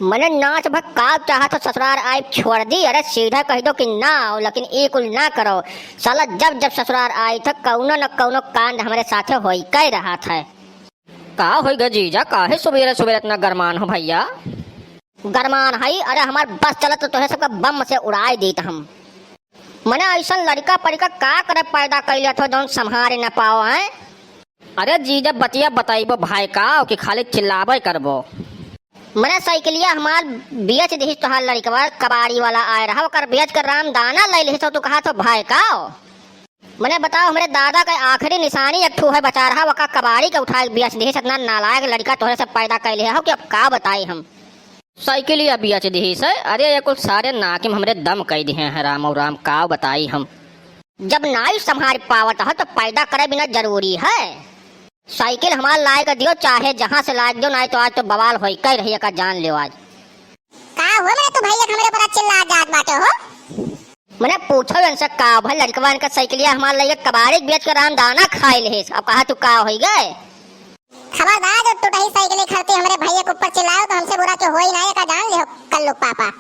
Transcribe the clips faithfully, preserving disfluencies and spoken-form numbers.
मने नाच भकाव चाहत हो ससुरार आइब छोड़ दी, अरे सीधा कहि दो कि ना आओ, लेकिन ई कुल ना करो। साला जब जब ससुरार आइत हो, कउनो न कउनो कांड हमरे साथे होइके रहत है। का होइगा जीजा, काहे सुबेरे सुबेरे इतना गरमान हो भइया? गरमान हई, अरे हमार बस चलत तो तोहे सबका बम से उड़ाइ दीत हम। मने अइसन लड़िका पड़िका का करे पैदा कइ लेत हो जउन सम्हारे न पाओ हैं? अरे जीजा बतिया बतइबो भाई का कि खाली चिल्लाबे करबो? मने साइकिलिया हमार बेच दिहिस तोहार लड़िकवा, कबाड़ी वाला आए रहा, ओकर बेच के राम दाना लइ लिहिस हो, तू कहत हो भाई का? मने बताओ, हमरे दादा के आखिरी निशानी एक ठो है बचा रहा, ओका कबाड़ी के उठाए बेच दिहिस, इतना नालायक लड़िका तोहरे से पैदा कइ लिहे हो कि अब का बताई हम। साइकिलिया बेच दिहिस है, अरे ये कुल सारे नाकिम हमरे दम कइ दिहे हैं, राम और राम का बताई हम। जब नाई सम्हार पावत हो तो पैदा करे बिना जरूरी है। साइकिल हमार लाए के दियो, चाहे जहाँ से लाए के दियो, नाई तो आज तो बवाल होइके रही, एका जान लियो आज। का हो मने तू भइया हमरे ऊपर चिल्ला जात बाटे हो? मने पूछो इनसे का भल लड़िकवा, इनका साइकिलिया हमार लइके कबाड़ी बेच के राम दाना खाइ लिहिस, अब कहा तू का होइगे? खबरदार जो टूटही साइकिल खरती हमरे भइया के ऊपर चिल्लाओ तो हमसे बुरा के होई ना, एका जान लिहो कल्लू पापा।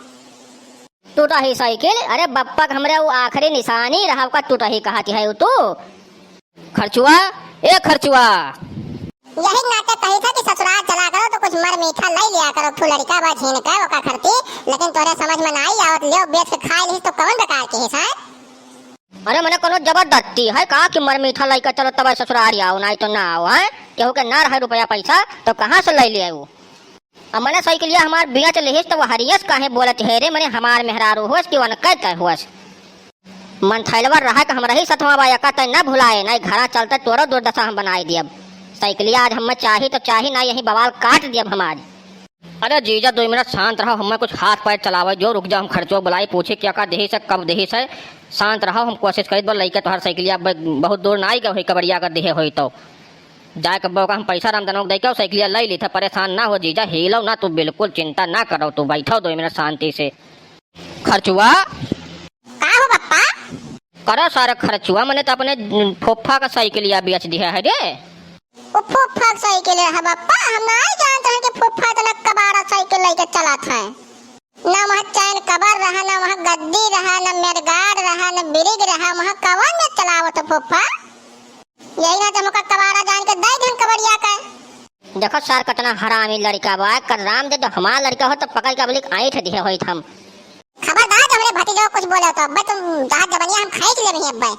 टूटही साइकिल? अरे बप्पा के हमरे उ आखिरी निशानी रहा, ओका टूटही कहती है उ तू? खर्चुआ, ए खर्चुआ। यही नाटक कही था कि ससुराल चला करो तो कुछ मर मीठा लइ लिया करो, फुलड़िका बा झीन के ओका खरती, लेकिन तोरे समझ में नाई आवत, लियो बेच के खाइ लिहिस तो कवन बेकार किहिस है? अरे मने कोनो जबरदस्ती है का कि मर मीठा लइके चलो तब ससुराल आओ, नाई तो ना आओ है, केहू के ना रहे रुपया पैसा तो कहाँ से लइ ले आऊ? अब मने साइकिलिया हमार बेच लिहिस, तो वो हरियस काहे बोलत है रे? मने हमार मेहरारू होस कि वनकै तय होस? मन थैलवा रहा कि हमरा ही सथवा बा, एका तय न भुलाए, नाई घरा चलते तोरो दुर्दशा हम बनाई दियब। साइकिलिया आज हमें चाही तो चाही, ना यही बवाल काट दियब हम आज। अरे जीजा, दो मिनट शांत रहो, हमें कुछ हाथ पैर चलावे जो, रुक जाओ, हम खर्चो बुलाई, पूछी क्या का देही से, कब देही से। शांत रहो, हम कोशिश करीत बा, लइके तोहर साइकिलिया ब-, बहुत दूर ना आई गए होई, कबड़िया कर देहे होई तो। जाए कब्बो का हम पैसा रामधनवा के दइके साइकिलिया लइ ली था, परेशान ना हो जीजा, हिलो ना तू, बिल्कुल चिंता ना करो तू, बैठो दो मिनट शांति से। खर्चुआ। का हो बप्पा? करा सारा खर्चुआ, मने तो अपने फूफा का साइकिलिया बेच दिया है रे। वो फूफा का साइकिल है बप्पा, हम नाई जानत रहे कि फूफा इतना कबाड़ा साइकिल लइके चलत है। ना वहाँ चैन कवर रहा, ना वहाँ गद्दी रहा, ना मेडगार्ड रहा, ना ब्रेक रहा, वहाँ कवन में चलावत हो फूफा? यही ना तो हमका कबाड़ा जान के दे देन कबड़िया के। देखो सर, कितना हरामी लड़िका बा, कर राम दे तो हमार लड़िका हो तो पकड़ के अबलिक ऐंठ दिहे होइत हम। खबरदार, जब हमरे भतीजो कुछ बोले तो अब्बे तुम जहाज जबनिया हम खींच लेबे अब्बे।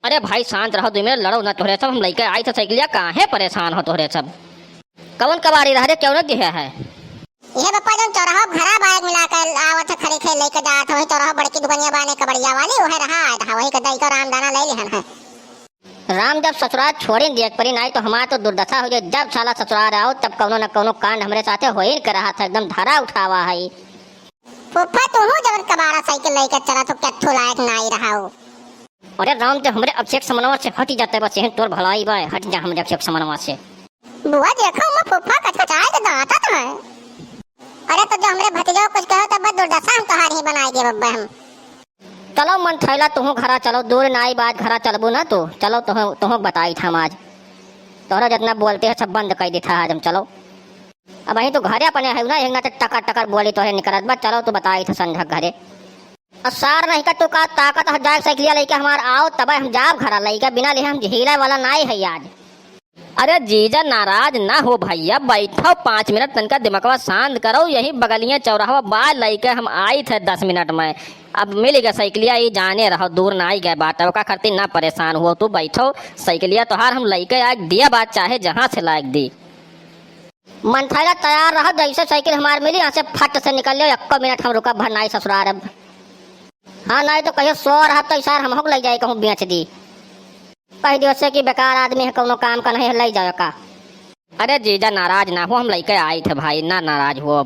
अरे भाई शांत रहो, दो मिनट लड़ो ना, तोहरे सब हम लइके आई थे साइकिलिया, काहे परेशान हो तोहरे सब? कवन कबाड़ी रह रे, क्यों न दिहे है? ये बप्पा जौन चौराहा घरा बाइक मिला के आवत है, खड़े खे लेके जात है, वही चौराहा बड़की दुकानिया बाने कबड़िया वाली, वही रहा आए रहा, वही के दई के रामदाना ले लिहन है। राम जब ससुराल छोड़े देख परी नाई तो हमार तो दुर्दशा हो जाए। जब साला ससुराल आओ तब कौनो न कौनो कांड हमरे साथे हो ही के रहा था, एकदम धरा उठावा है। फूफा तू हूँ जब कबाड़ा साइकिल लेके चला तो क्या लायक नाई रहा हो। अरे राम, ते हमरे अभिषेक समनवा से हट जाते, बस यही तोर भलाई बा, हट जा हमरे अभिषेक समनवा से। बुआ देखो, मैं फूफा का चाय के दांता तो है। अरे तो जो हमरे भतीजो कुछ कहो तब दुर्दशा हम तोहार ही बनाई दे बब्बे हम। चलो मन थैला, तुहू घरा चलो, दूर नाई बात, घरा चलबू ना तू। चलो तुहू, तुहू बताई था हम आज। तोहरा जितना बोलते हैं सब बंद कर दी था आज हम, चलो। अब वहीं तो घरे अपने है ना, एक ना तो टकर टकर बोली तोहरे निकलत बा, चलो तू बताई था संझा घरे। आ सार नहीं का तू का ताकत हो जाए साइकिलिया लेके हमार आओ, तबे हम जाब घरा, लइका बिना ले हम झीले वाला नाई है आज। अरे जीजा नाराज ना हो भैया, बैठो पाँच मिनट, तनका दिमागवा शांत करो, यही बगलिया चौराहा बा, लइके हम आई थे दस मिनट में। अब मिल गए साइकिलिया, ई जाने रहो दूर ना आई गए बात, ओका खातिर ना परेशान हुओ, तू बैठो, साइकिलिया तोहार हम लइके आ दिया बात, चाहे जहाँ से लायक दी। मन थैला तैयार रहो, जैसे साइकिल हमार मिली, यहाँ से फट से निकल लियो, एको मिनट हम रुकब भर नाई ससुरार अब। हाँ, नाई तो कहियो सो रहब तो इसार हमहू के लइ जाए कहूँ बेच दी। कह दियो से कि बेकार आदमी है, कौनो काम का नहीं है, लइ जाओ का। अरे जीजा नाराज ना हो, हम लइके आई थे भाई, ना नाराज हो।